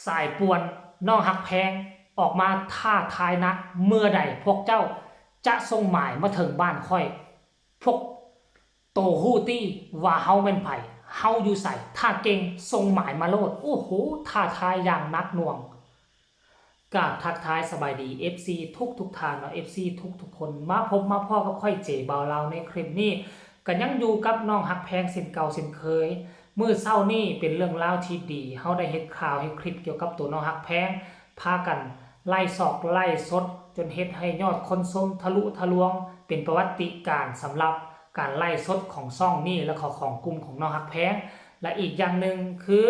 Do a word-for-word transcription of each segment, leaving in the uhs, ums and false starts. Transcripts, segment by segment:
สายป่วน น้องฮักแพง ออกมาท้าทายนัก เมื่อใดพวกเจ้าจะส่งหมายมาถึงบ้านข้อย พวกโตฮู้ตี้ว่าเฮาแม่นไผ เฮาอยู่ไส ถ้าเก่งส่งหมายมาโลด โอ้โห ท้าทายอย่างหนักหน่วง กราบทักทายสบายดี เอฟซี ทุกทุกท่านเนาะ เอฟซี ทุกทุกคน มาพบมาพ้อกับข้อยเจบ่าวลาวในคลิปนี้ ก็ยังอยู่กับน้องฮักแพงเช่นเก่าเช่นเคย มื้อเช้านี้เป็นเรื่องราวที่ดี เฮาได้เฮ็ดข่าวเฮ็ดคลิปเกี่ยวกับตัวน้องฮักแพง พากันไลฟ์สดไลฟ์สด จนเฮ็ดให้ยอดคนชมทะลุทะลวง เป็นประวัติการณ์สำหรับการไลฟ์สดของช่องนี้ และก็ของกลุ่มของน้องฮักแพง และอีกอย่างหนึ่งคือ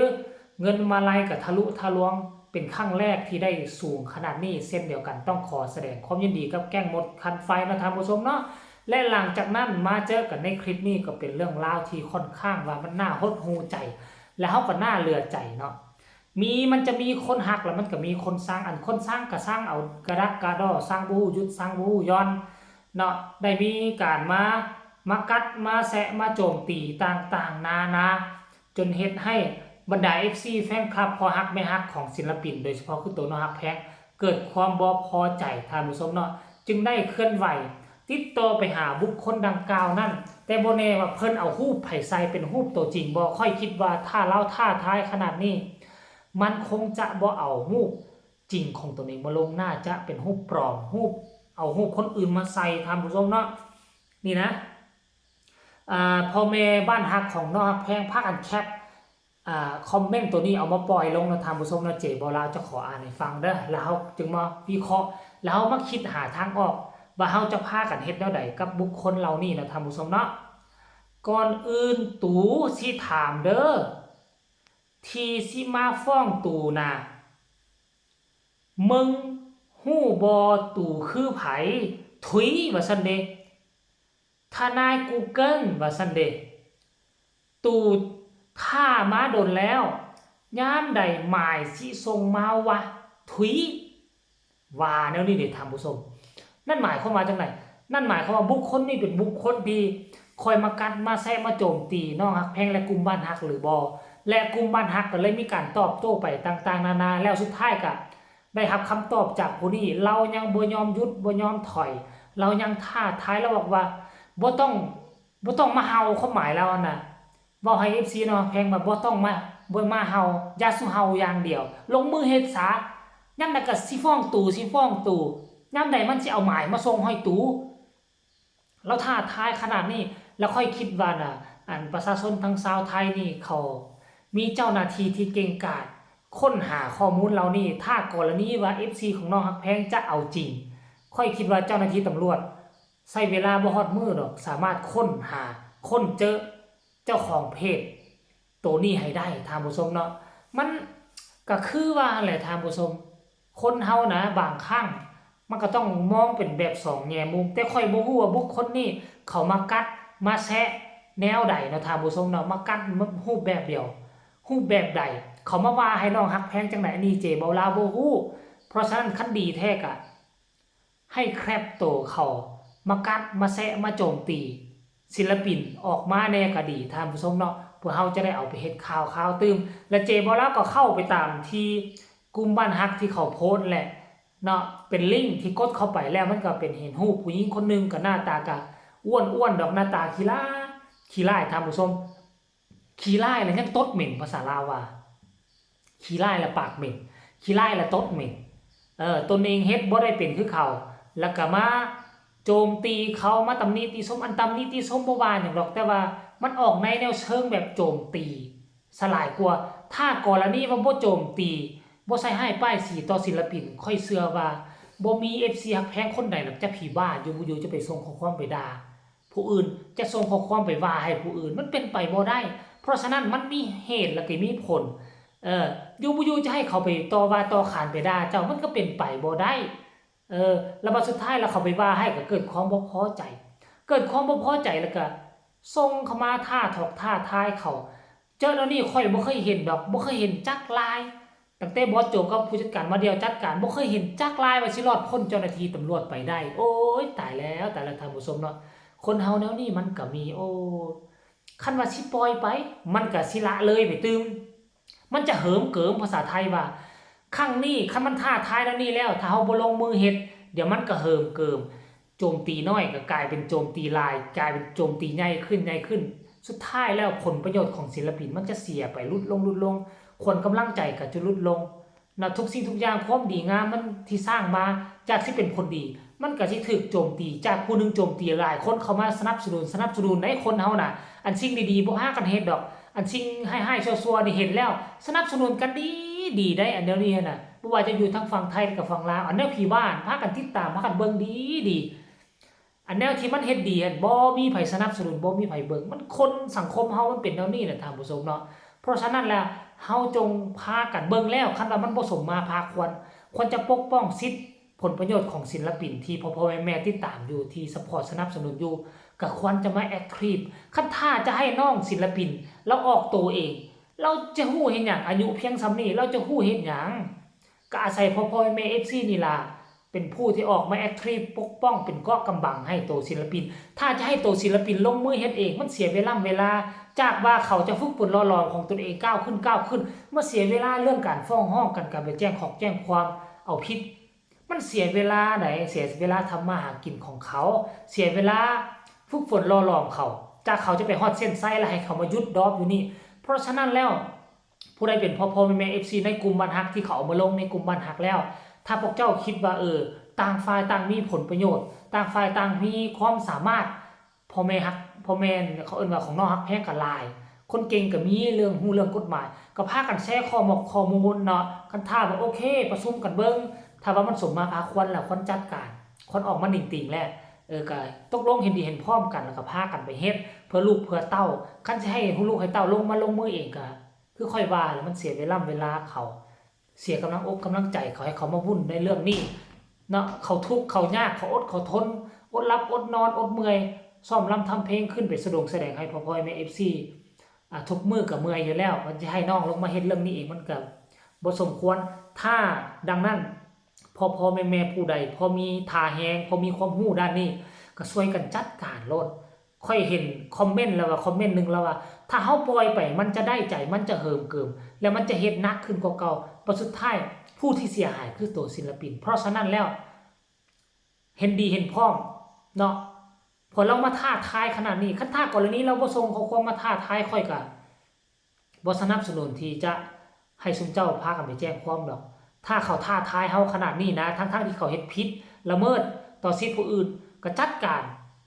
เงินมาลัยก็ทะลุทะลวง เป็นครั้งแรกที่ได้สูงขนาดนี้เช่นเดียวกัน ต้องขอแสดงความยินดีกับแก๊งมดคันไฟเนาะท่านผู้ชมเนาะ และหลังจากนั้นมาเจอกันในคลิปนี้ก็เป็นเรื่องราวที่ค่อนข้างว่ามันน่าหดหู่ใจ และเฮาก็น่าเหลือใจเนาะ มี มันจะมีคนฮัก แล้วมันก็มีคนซัง อันคนซังก็ซังเอากะดักกะดอ ซังบ่ฮู้หยุด ซังบ่ฮู้หย่อนเนาะ ได้มีการมา มากัด มาแซะ มาโจมตีต่างๆนานา จนเฮ็ดให้บรรดา เอฟซี แฟนคลับ พ่อฮักแม่ฮักของศิลปิน โดยเฉพาะคือตัวน้องฮักแพง เกิดความบ่พอใจท่านผู้ชมเนาะ จึงได้เคลื่อนไหว ติดต่อไปหาบุคคลดังกล่าวนั้น แต่บ่แน่ว่าเพิ่นเอารูปไผใส่เป็นรูปตัวจริงบ่ ข้อยคิดว่าถ้าลาวท้าทายขนาดนี้ มันคงจะบ่เอารูปจริงของตนเองมาลง น่าจะเป็นรูปปลอม รูป เอารูปคนอื่นมาใส่ท่านผู้ชมเนาะ นี่นะ อ่า พ่อแม่บ้านฮักของน้องฮักแพงพากันแคป อ่า คอมเมนต์ตัวนี้เอามาปล่อยลงเนาะท่านผู้ชมเนาะ เจบ่าวลาวจะขออ่านให้ฟังเด้อ แล้วเฮาจึงมาวิเคราะห์ แล้วเฮามาคิดหาทางออก ว่าเฮาจะพากันเฮ็ดแนวใดกับบุคคลเหล่านี้เนาะท่านผู้ชมเนาะ ก่อนอื่นตูสิถามเด้อ ที่สิมาฟ้องตูน่ะ มึงฮู้บ่ตูคือไผ ถุย ว่าซั่นเด้ ทนายกูเกิล ว่าซั่นเด้ ตูท่ามาโดนแล้ว ยามใดหมายสิส่งมาวะ ถุย ว่าแนวนี้เด้ท่านผู้ชม นั่นหมายความว่าจั่งใด นั่นหมายความว่าบุคคลนี้เป็นบุคคลที่คอยมากัดมาแซะมาโจมตีน้องฮักแพงและกลุ่มบ้านฮักหรือบ่ และกลุ่มบ้านฮักก็เลยมีการตอบโต้ไปต่างๆนานา แล้วสุดท้ายก็ได้รับคำตอบจากผู้นี้ ลาวยังบ่ยอมหยุดบ่ยอมถอย ลาวยังท้าทาย ลาวบอกว่า บ่ต้อง บ่ต้องมาเห่า ความหมายลาวหั่นน่ะ เว้าให้ เอฟซี น้องฮักแพงว่าบ่ต้องมา บ่มาเห่า อย่าสู่เห่าอย่างเดียว ลงมือเฮ็ดซะ ยามใดก็สิฟ้องตู สิฟ้องตู ยามใดมันสิเอาหมายมาส่งให้ตู ลาวท้าทายขนาดนี้ แล้วข้อยคิดว่าน่ะ อันประชาชนทั้งชาวไทยนี่เขามีเจ้าหน้าที่ที่เก่งกาจ ค้นหาข้อมูลเหล่านี้ ถ้ากรณีว่า เอฟซี ของน้องฮักแพงจะเอาจริง ข้อยคิดว่าเจ้าหน้าที่ตำรวจใช้เวลาบ่ฮอดมื้อดอก สามารถค้นหา ค้นเจอเจ้าของเพจโตนี้ให้ได้ ท่านผู้ชมเนาะ มันก็คือว่าหั่นแหละท่านผู้ชม คนเฮานะ บางครั้งมันก็ต้องมองเป็นแบบสองแง่มุม แต่ข้อยบ่ฮู้ว่าบุคคลนี้เขามากัด มาแซะแนวใดเนาะท่านผู้ชมเนาะ มากัดรูปแบบเดียว รูปแบบใด เขามาว่าให้น้องฮักแพงจั่งใด อันนี้เจบ่าวลาวบ่ฮู้ เพราะฉะนั้นคันดีแท้ก็ให้แคปโตเขามากัด มาแซะ มาโจมตี ศิลปินออกมาแน่ก็ดี ท่านผู้ชมเนาะ พวกเฮาจะได้เอาไปเฮ็ดข่าว ข่าวตื่ม และเจบ่าวลาวก็เข้าไปตามที่กลุ่มบ้านฮักที่เขาโพสต์แหละเนาะ เป็นลิงก์ที่กดเข้าไปแล้วมันก็เป็นเห็นรูปผู้หญิงคนหนึ่งก็หน้าตาก็อ้วนๆดอก หน้าตาขี้ร้าย ขี้ร้าย ท่านผู้ชม ขี้ร้ายแล้วยังตดเหม็น ภาษาลาวว่า ขี้ร้ายและปากเหม็น ขี้ร้ายและตดเหม็น เออ ตนเองเฮ็ดบ่ได้เป็นคือเขา แล้วก็มาโจมตีเขา มาตำหนิติชม อันตำหนิติชมบ่ว่าหยังดอก แต่ว่ามันออกในแนวเชิงแบบโจมตีซะหลายกว่า ถ้ากรณีว่าบ่โจมตี บ่ใส่ร้ายป้ายสีต่อศิลปิน ข้อยเชื่อว่าบ่มี เอฟซี ฮักแพงคนใดหรอก จะผีบ้า อยู่บ่อยู่จะไปส่งข้อความไปด่า ผู้อื่น จะส่งข้อความไปว่าให้ผู้อื่น มันเป็นไปบ่ได้ เพราะฉะนั้นมันมีเหตุและก็มีผล เออ อยู่บ่อยู่จะให้เขาไปต่อว่าต่อขานไปด่าเจ้า มันก็เป็นไปบ่ได้ เออ แล้วบัดสุดท้ายแล้วเขาไปว่าให้ก็เกิดความบ่พอใจ เกิดความบ่พอใจแล้วก็ส่งเข้ามาท้าทอกท้าทายเขา เจ้าแนวนี้ข้อยบ่เคยเห็นดอก บ่เคยเห็นจักราย ตั้งแต่บอสโจกับผู้จัดการมาเดี่ยวจัดการ บ่เคยเห็นจักรายว่าสิรอดพ้นเจ้าหน้าที่ตำรวจไปได้ โอ้ย ตายแล้ว ตายแล้วท่านผู้ชมเนาะ คนเฮาแนวนี้มันก็มี โอ้ คันว่าสิปล่อยไป มันก็สิละเลยไปตื่ม มันจะเหิมเกิม ภาษาไทยว่า ครั้งนี้คันมันท้าทายแนวนี้แล้ว ถ้าเฮาบ่ลงมือเฮ็ด เดี๋ยวมันก็เหิมเกิม โจมตีน้อยก็กลายเป็นโจมตีหลาย กลายเป็นโจมตีใหญ่ขึ้น ใหญ่ขึ้น สุดท้ายแล้วผลประโยชน์ของศิลปินมันจะเสียไป ลดลง ลดลง ขวัญกำลังใจก็จะลดลง นะ ทุกสิ่งทุกอย่าง ความดีงามมันที่สร้างมา จากสิเป็นผลดี มันก็สิถูกโจมตี จากผู้หนึ่งโจมตี หลายคนเข้ามาสนับสนุน สนับสนุนในคนเฮาน่ะ อันสิ่งดีๆ บ่พากันเฮ็ดดอก อันสิ่งร้ายๆ ชั่วๆ นี่เห็นแล้ว สนับสนุนกันดี ดีได้ อันเดียวนี้น่ะ บ่ว่าจะอยู่ทางฝั่งไทยกับฝั่งลาว อันแนวผีบ้าน พากันติดตาม พากันเบิ่งดีดี อันแนวที่มันเฮ็ดดี อันบ่มีไผสนับสนุน บ่มีไผเบิ่ง มันคนสังคมเฮามันเป็นแนวนี้แหละท่านผู้ชมเนาะ เพราะฉะนั้นแล้ว เฮาจงพากันเบิ่งแล้ว คันว่ามันบ่สมมาพาควร ควรจะปกป้องสิทธิ์ผลประโยชน์ของศิลปินที่พ่อๆ แม่ๆ ติดตามอยู่ ที่ซัพพอร์ตสนับสนุนอยู่ ก็ควรจะมาแอคทีฟ คันถ้าจะให้น้องศิลปิน เราออกตัวเอง เราจะฮู้เฮ็ดหยัง อายุเพียงส่ำนี้ เราจะฮู้เฮ็ดหยัง ก็อาศัยพ่อๆ แม่ๆ เอฟซี นี่ล่ะ เป็นผู้ที่ออกมาแอคทีฟปกป้องเป็นเกราะกำบังให้โตศิลปิน ถ้าจะให้โตศิลปินลงมือเฮ็ดเอง มันเสียเวลาเวลา จากว่าเขาจะฝึกฝนหล่อหลอมของตนเองก้าวขึ้นก้าวขึ้น มาเสียเวลาเรื่องการฟ้องร้องกัน การไปแจ้งขอแจ้งความเอาผิด มันเสียเวลาไหน เสียเวลาทำมาหากินของเขา เสียเวลาฝึกฝนหล่อหลอมเขา จากเขาจะไปฮอดเส้นชัยแล้วให้เขามาหยุดดรอปอยู่นี่ เพราะฉะนั้นแล้ว ผู้ใดเป็นพ่อพ่อแม่แม่ เอฟซี ในกลุ่มบ้านฮักที่เขาเอามาลงในกลุ่มบ้านฮักแล้ว ถ้าพวกเจ้าคิดว่า เออ ต่างฝ่ายต่างมีผลประโยชน์ ต่างฝ่ายต่างมีความสามารถ พ่อแม่ฮัก พ่อแม่เขาเอิ้นว่าของน้องฮักแพงก็หลาย คนเก่งก็มี เรื่องฮู้เรื่องกฎหมาย ก็พากันแชร์ข้อมูล ข้อมูลเนาะ คันถ้าว่าโอเค ประชุมกันเบิ่ง ถ้าว่ามันสมมาพาควรแล้ว ควรจัดการ ควรออกมานิ่งติ่งแล้ว เออ ก็ตกลงเห็นดีเห็นพร้อมกัน แล้วก็พากันไปเฮ็ด เพื่อลูกเพื่อเต้า คันสิให้ลูกให้เต้าลงมาลงมือเองก็ คือข้อยว่าแหละ มันเสียเวลาเวลาเขา เสียกำลังอกกำลังใจเขา ให้เขามาวุ่นในเรื่องนี้เนาะ เขาทุกข์เขายาก เขาอดเขาทน อดหลับอดนอน อดเมื่อย ซ้อมรำทำเพลง ขึ้นไปสะดงแสดงให้พ่อพ่อแม่ เอฟซี อ่ะ ทุกมื้อก็เมื่อยอยู่แล้ว มันจะให้น้องลงมาเฮ็ดเรื่องนี้เอง มันก็บ่สมควร ถ้า ดังนั้น พ่อพ่อแม่แม่ผู้ใดพอมีท่าแฮง พอมีความรู้ด้านนี้ ก็ช่วยกันจัดการโลด ข้อยเห็นคอมเมนต์แล้วว่า คอมเมนต์หนึ่งแล้วว่า ถ้าเฮาปล่อยไป มันจะได้ใจ มันจะเหิมเกิม แล้วมันจะเฮ็ดหนักขึ้นกว่าเก่า บัดสุดท้ายผู้ที่เสียหายคือตัวศิลปิน เพราะฉะนั้นแล้ว เห็นดีเห็นพร้อมเนาะ พอเรามาท้าทายขนาดนี้ คันถ้ากรณีเราบ่ส่งข้อความมาท้าทายข้อยก็ บ่สนับสนุนที่จะให้ซุมเจ้าพากันไปแจ้งความดอก ถ้าเขาท้าทายเฮาขนาดนี้นะ ทั้งๆที่เขาเฮ็ดผิด ละเมิดต่อสิทธิ์ผู้อื่น ก็จัดการ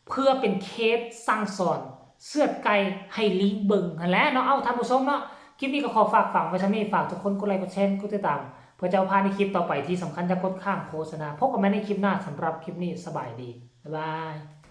เพื่อเป็นเคสสั่งสอนเชือดไก่ให้ลิงเบิ่งหั้นแหละเนาะ เอ้า ท่านผู้ชมเนาะ คลิปนี้ก็ขอฝากฝังไว้ส่ำนี้ ฝากทุกคนกดไลค์ กดแชร์ กดติดตาม เพื่อจะบ่พลาดในคลิปต่อไป ที่สำคัญอย่ากดข้ามโฆษณา พบกันใหม่ในคลิปหน้า สำหรับคลิปนี้สบายดี บ๊ายบาย